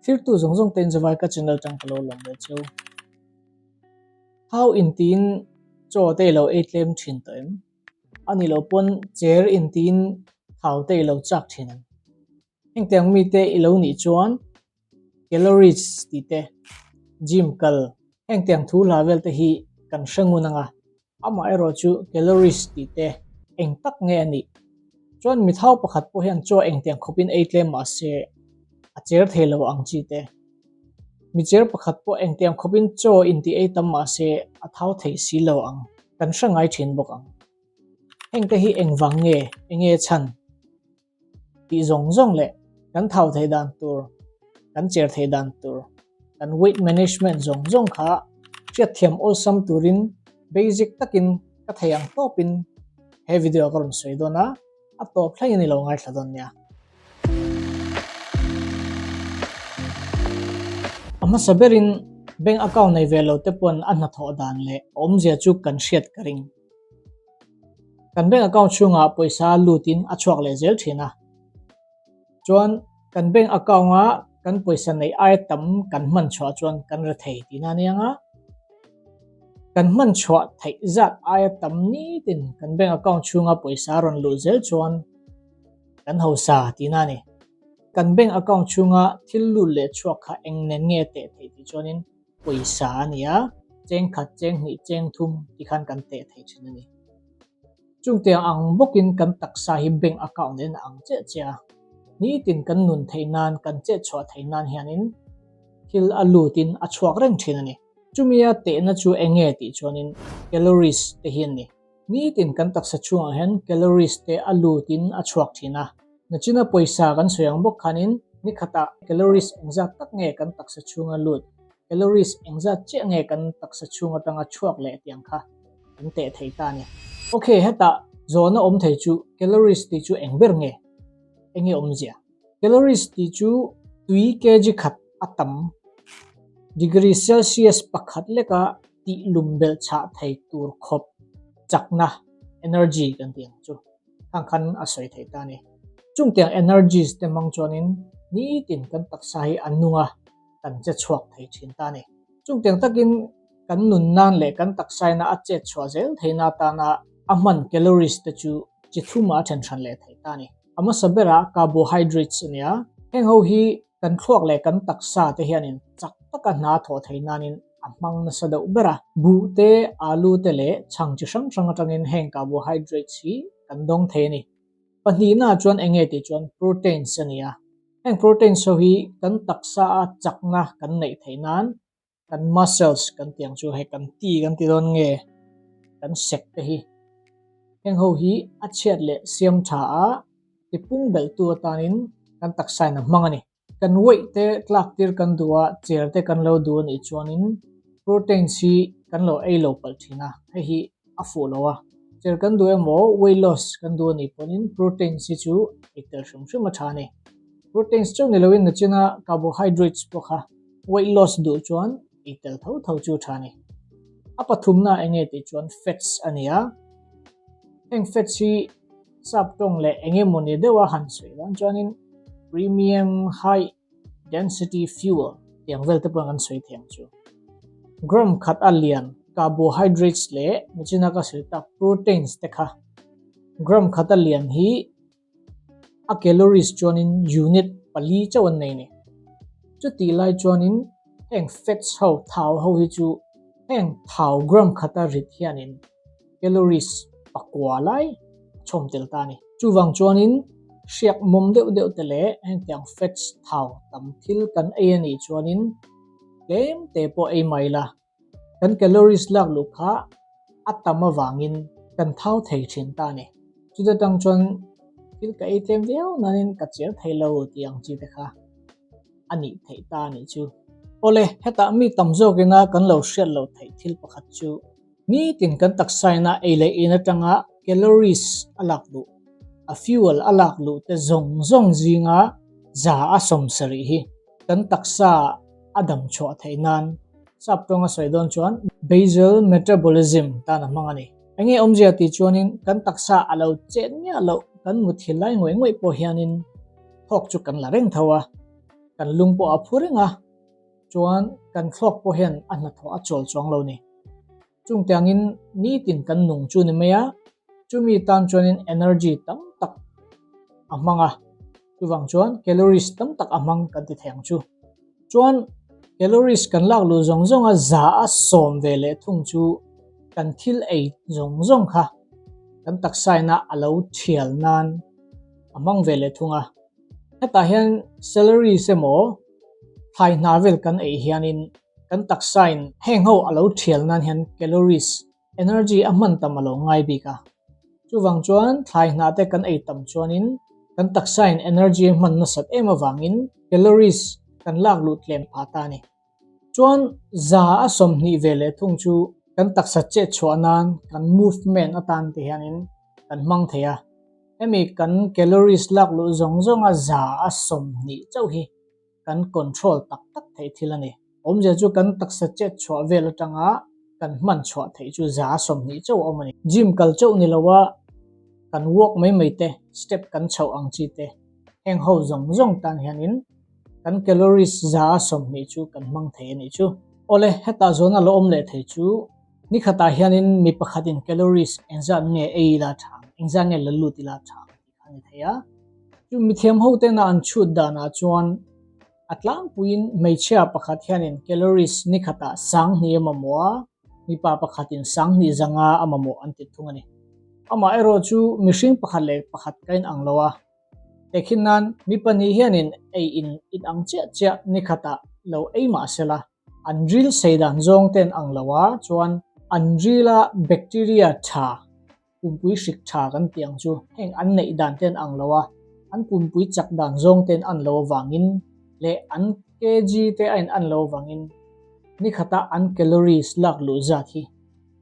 Thirtu zawng zawng tein zavai ka channel tang ka lo lawm ve cheu. Thau intiin chaw te i lo ei tlem thin tawh em? A nih loh pawn cher intiin thau te i lo chak thin em? Hengtiang mite i lo nih chuan calories tih te, gym kal, hengtiang thu hla vel te hi kan hre ngun ang a, amaherawh chu calories tih te eng tak nge a nih? Chuan mithau pakhat pawh hian chaw engtiang khawpin ei tlem mah se a cher thei lo ang chi te, mi cher pakhat pawh engtiang khawpin chaw intih ei tam mah se a thau thei si lo ang kan hre ngai thin bawk ang. Hengte hi engvang nge, enge chhan? Tih zawng zawng leh kan thau theih dan tur, kan cher theih dan tur, kan weight management zawng zawng kha hriatthiam awlsam turin basic takin ka thei ang tawpin he video ka rawn sawi dawn a, a tawp thlengin i lo ngaithla dawn nia. A hmasa berin bank account nei ve lo te pawn a hnathawh dan leh awmzia chu kan hriat ka ring. Kan bank account chhungah pawisa lutin a chhuak leh zel thin a. Chuan kan bank account a kan pawisa neih aia tam kan hman chhuah chuan kan re thei tihna a nia nga. Kan hman chhuah theih zat aia tam nitin kan bank account chhunga pawisa rawn luh zel chuan kan hausa tihna a ni. Kan bank account chhunga thil lut leh chhuak kha eng nen nge teh theih tih chuanin pawisa a ni a, cheng khat, cheng hnih, cheng thum ti khan kan teh thei thin a ni. Chungtiang ang bawkin kan taksa hi bank account nen a ang chiah chiah a, nitin kan nun theih nan, kan chet chhuah theih nan hianin thil a lutin a chhuak reng thin a ni. Chumia tehna chu eng nge tih chuanin calories te hi a ni. Nitin kan taksa chhungah hian calories te a lutin a chhuak thin a. Nachina pawisa kan sawi ang bawk khanin nikhatah calories engzat tak nge kan taksa chhunga lut, calories engzat chiah nge kan taksa chhung atanga chhuak leh tiang kha kan teh thei ta a ni. Ok, hetah zawhna awm thei chu calories tih chu eng ber nge? Enge awmzia? Calories tih chu tui kg khat a tam, degree Celsius pakhat leka tih lum belh chhah thei tur khawp chakna, energy, kan tih ang chu khang khan a sawi thei ta a ni. Chungtiang energies te hmang chuanin nitin kan taksa hi a nung a, kan che chhuak thei thin ta a ni. Chungtiang takin kan nun nan leh kan taksaina a chet chhuah zel theihna atana a hman calories te chu chi thumah a then hran leh thei ta a ni. A hmasa berah carbohydrates a nia, heng ho hi kan thluak leh kan taksa te hianin chak taka hna thawh theih nanin a hmang nasa deuh ber a. Buh te, alu te leh chhang chi hrang hrang atangin heng carbohydrates hi kan dawng thei a ni. Pahnihna chuan eng nge tih chuan proteins a ni a, heng proteins ho hi kan taksa a chakna kan neih theih nan kan muscles kan tih ang chu hei kan ti kan ti dawn nge kan sek te hi heng ho hi a chhiat leh siam tha a tipung belh tu atanin kan taksa in a hmang a ni. Kan weight te tlak tir kan duh a cher te kan lo duh a nih chuanin proteins hi kan lo ei lo palh thin a hei hi a fuh lo a cher kan duh emaw weight loss kan duh a nih pawhin proteins hi chu ei tel hrim hrim a tha a ni. Proteins chauh ni loin nachina carbohydrates pawh kha Weight loss duh chuan ei tel tho tho chu tha ni. A pathumna eng nge tih chuan fats a ni a. Heng fats hi sap tawng leh eng emawni deuha han sawi dan chuanin premium high density fuel tiang vel te pawh kan sawi thei ang chu. Gram khat a lian carbohydrates leh nichina ka sawi tak proteins te kha gram khat a lian hi A calories chuanin unit pali chauh an nei a ni. Chutih lai chuanin heng fats ho, thau ho hi chu heng thau gram khata rit hianin calories pakua lai a chhawm tel ta a ni. Chuvang chuanin hriak mawm deuh deuh te leh hengtiang fats thau tam thil kan ei a nih chuanin tlem te pawh ei mai la. Kan calories lak luh kha a tam avangin kan thau thei thin ta a ni. Chuta tang chuan thil ka ei tlem viau nain ka cher thei lo tih ang chi te kha a nih theih ta a nih chu. Awle, hetah mi tam zawkina kan lo hriat loh theih thil pakhat chu nitin kan taksaina ei leh in atanga calories a lak luh, a fuel a lak luh te zawng zawng zinga za a sawmsarih hi kan taksa a dam chhuah theih nan sap tawnga sawi dawn chuan basal metabolism tan a hmang a ni. Enge awmzia tih chuanin kan taksa a lo chet miah loh kan muthil lai ngawih ngawih pawh hianin thawk chu kan la reng tho a. kan lung pawh a phu reng a, chuan kan thluak pawh hian a hnathawh a chawl chuang lo ni. Chung tiangin nitin kan nung chu ni mai a, chumi tan chuanin energy tam tak a hmang a, chuvang chuan calories tam tak a hmang kan ti thei ang chu. Chuan calories kan lak luh zawng zawng a za a sawm ve leh thung chu kan thil ei zawng zawng kha kan taksaina a lo thial nan a hmang ve leh thung a. Hetah hian calories emaw thlai hna vel kan ei hianin kan taksain heng ho a lo thial nan hian calories Energy a hman tam a lo ngai bik a. Chuvang chuan thlai hnah te kan ei tam chuanin kan taksain energy a hman nasat em avangin calories kan lak luh tlem phah ta a ni. Chuan za a 20 ve leh thung chu kan taksa chet chhuah nan kan movement atan te hianin kan hmang thei a. Hemi kan calories lak luh zawng zawnga za a 20 chauh hi kan control tak tak theih thil a ni. Awmzia chu kan taksa chet chhuah vel atanga kan hman chhuah theih chu 20% chauh a awm a ni. Gym kal chauh ni loa kan walk mai mai te, step kan chhoh ang chi te, heng ho zawng zawng tan hianin kan calories 20% chu kan hmang thei a nih chu. Awle, hetah zawn a la awm leh thei chu nikhatah hianin mi pakhatin calories engzat nge ei ila tha ang, engzat nge la lut ila tha ang tih kha a ni thei a. Chu mithiam ho tena an chhut danah chuan a tlangpuiin hmeichhia pakhat hianin calories ni khatah 2000 a mamawh a, mipa pakhatin 2000 zanga a mamawh an ti thung a ni. Amaherawh chu mihring pakhat leh pakhat ka inang lo a, tehkhin nan mi pahnih hianin ei in inang chiah chiah ni khatah lo ei mah sela, an ril sei dan zawng te an ang lo a, chuan an rila bacteria tha Pumpui hrik tha kan tih ang chu heng an neih dan te an ang lo a, an pumpui chak dan zawng te an an lo avangin leh an kg te a in an lo avangin ni khata an calories lak luh zat hi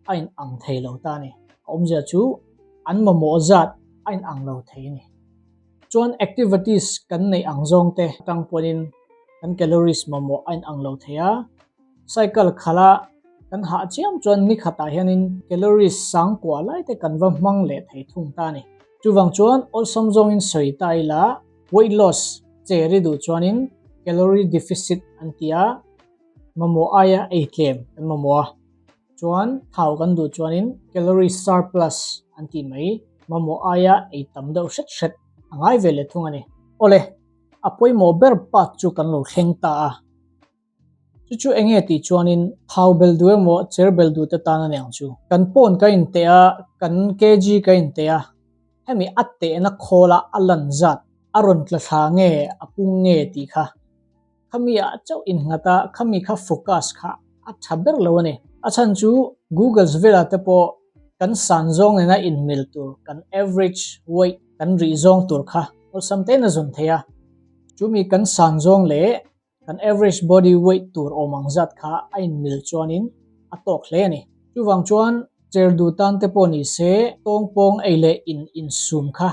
a in ang thei lo ta a ni. A awmzia chu an mamawh zat a in ang lo thei a ni. Chuan activities kan neih ang zawng te atang pawhin kan calories mamawh a in ang lo thei a, Cycle khala kan hah chiam chuan ni khatah hianin calories sang kua lai te kan va hmang leh thei thung ta a ni. Chuvang chuan awlsam zawngin sawi ta ila weight loss che ri duh chuanin calorie deficit an ti a, mamawh aia ei tlem kan mamawh a, chuan thau kan duh chuanin calorie surplus an tih mai, mamawh aia ei tam deuh hret hret a ngai ve leh thung a ni. Awle, a pawimawh ber part chu kan lo thleng ta a. Chu chu enge tih chuanin thau bel duh emaw cher bel duh te tan a ni ang chu. Kan pawn ka inteh a, kan kg ka inteh a, hemi a tehna khawla a lan zat a rawn tla thla nge a pung nge tih kha khami ah chauh innghat a, khami kha focus kha a tha ber lo a ni. A chhan chu Googles velah te pawh kan san zawng nena inmil tur kan average weight kan rih zawng tur kha awlsam tein a zawn thei a, chumi kan san zawng leh Kan average body weight tur awm ang zat kha a inmil chuanin a tawk hle a ni. Chuvang chuan cher duh tan te pawh ni se tawngpawng ei leh in insum kha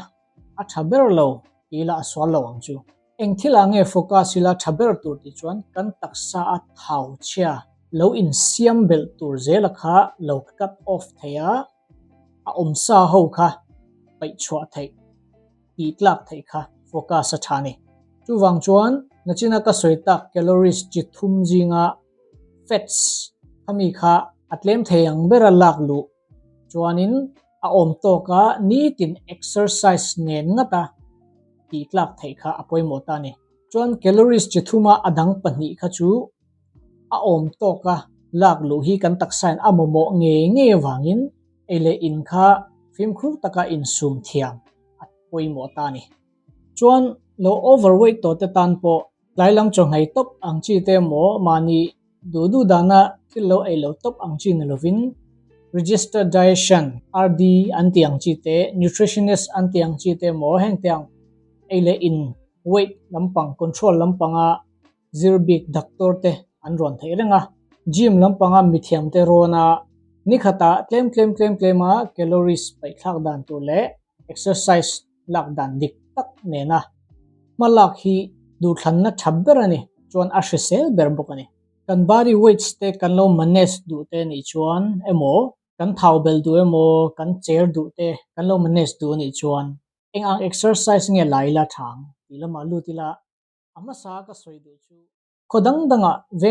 a tha ber lo tih ila a sual lo ang chu. Eng thil ah nge focus ila tha ber tur tih chuan kan taksa a thau chhia lo insiam belh tur zela kha lo cut off thei a, a awmsa ho kha paih chhuah theih. tih tlak theih kha focus a tha a ni. Chuvang chuan nachina ka sawi tak calories chi thum zinga fats khami kha a tlem thei ang bera lak luh chuanin a awm tawka nitin exercise nen ngata tih tlak theih kha a pawimawh ta a ni. Chuan calories chi thuma a dang pahnih kha chu a awm tawka lak luh hi kan taksain a mamawh ngei ngei avangin Ei leh in kha fimkhur taka insum thiam a pawimawh ta a ni. Chuan lo overweight tawh te tan pawh tlai lam chawhngei tawp ang chi te emaw mahni duh duh dana thil lo ei lo tawp ang chi ni lovin Registered Dietitian, RD, an tih ang chi te, Nutritionist an tih ang chi te emaw heng te ang ei leh in weight lampang control lampanga zir bik doctor te an rawn theih reng a, gym lampanga mithiam te rawn a, ni khatah tlem tlem tlem tlema calories paihthlak dan tur leh exercise lak dan dik tak nena hma lak hi duhthlanna tha ber a ni chuan a hrisel ber bawk a ni. Kan body weights te kan lo manage duh te nih chuan emaw kan thau bel duh emaw kan cher duh te kan lo manage duh a nih chuan eng ang exercise nge la ila tha ang tih lamah lut ila. A hmasa ka sawi duh chu. Khaw dang dangah veng.